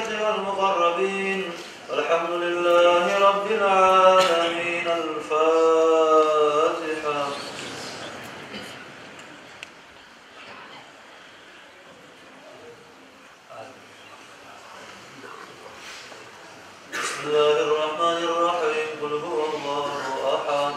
والمقربين. والحمد لله رب العالمين. الفاتحة. بسم الله الرحمن الرحيم. قل هو الله أحد.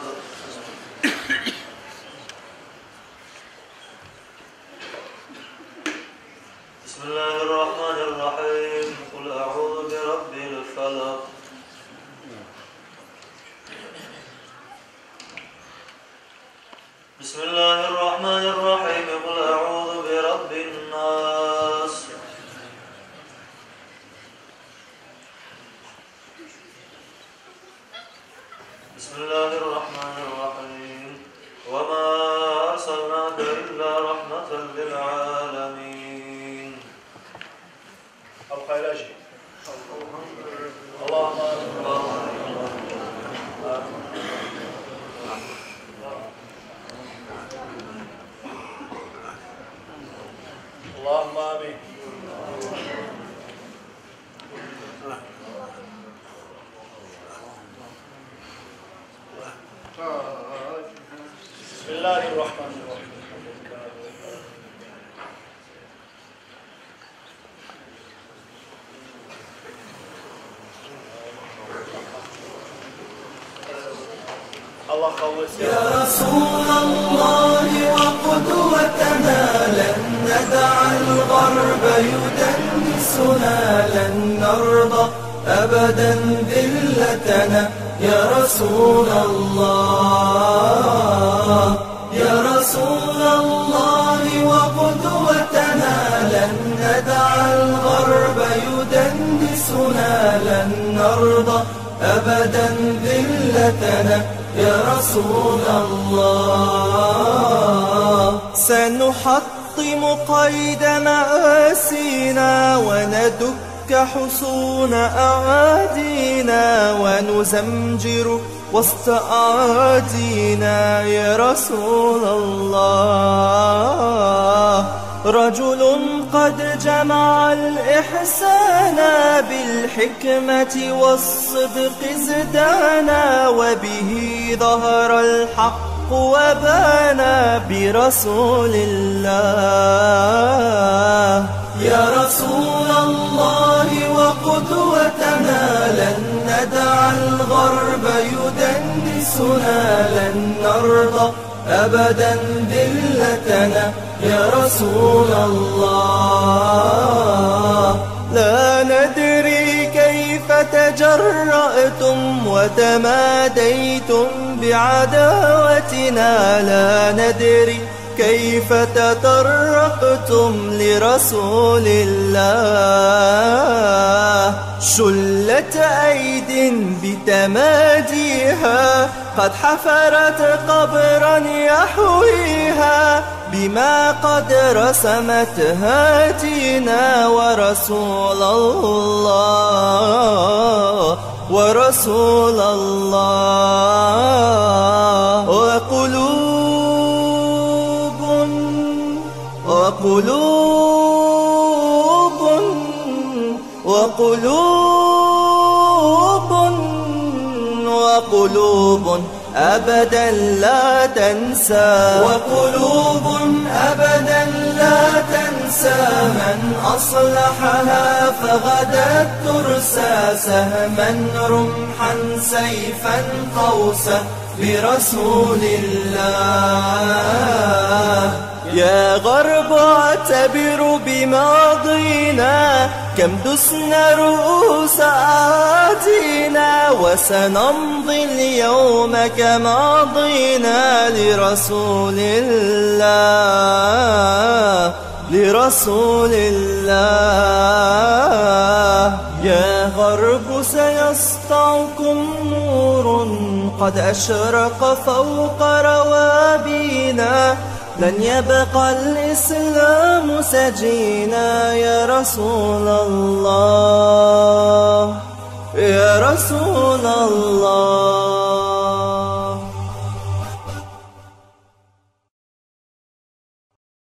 بسم الله الرحمن الرحيم. قل أعوذ برب الفلق. بسم الله الرحمن الرحيم. قل أعوذ برب الناس. بسم الله الرحمن الرحيم. وما أرسلناك إلا رحمة للعالمين. أبو خير أجي. اللهم آمين. اللهم آمين. بسم الله الرحمن الرحيم. الله يقويك. يا رسول الله وقدوتنا، لن ندع الغرب يدنسنا، لن نرضى أبدا ذلتنا. يا رسول الله، يا رسول الله وقدوتنا، لن ندع الغرب يدنسنا، لن نرضى أبدا ذلتنا. يا رسول الله، سنحطم قيد مآسينا وندك حصون أعادينا ونزمجر وسط أعادينا. يا رسول الله، رجل قد جمع الإحسان بالحكمة والصدق ازدانا، وبه ظهر الحق وبانا برسول الله. يا رسول الله وقدوتنا، لن ندع الغرب يدنسنا، لن نرضى أبدا ذلتنا. يا رسول الله، لا ندري كيف تجرأتم وتماديتم بعداوتنا، لا ندري كيف تطرقتم لرسول الله. شلت أيد بتماديها قد حفرت قبرا يحويها، بما قد رسمت هادينا ورسول الله، ورسول الله. وقلوب، وقلوب، وقلوب، وقلوب أبدا لا تنسى، وقلوب أبدا لا تنسى من أصلحها فغدت ترسى، سهما رمحا سيفا قوسا برسول الله. يا غرب اعتبر بماضينا، كم دسنا رؤوس أعادينا، وسنمضي اليوم كماضينا لرسول الله، لرسول الله. يا غرب سيسطعكم نور قد أشرق فوق روابينا، لن يبقى الإسلام سجينا يا رسول الله، يا رسول الله.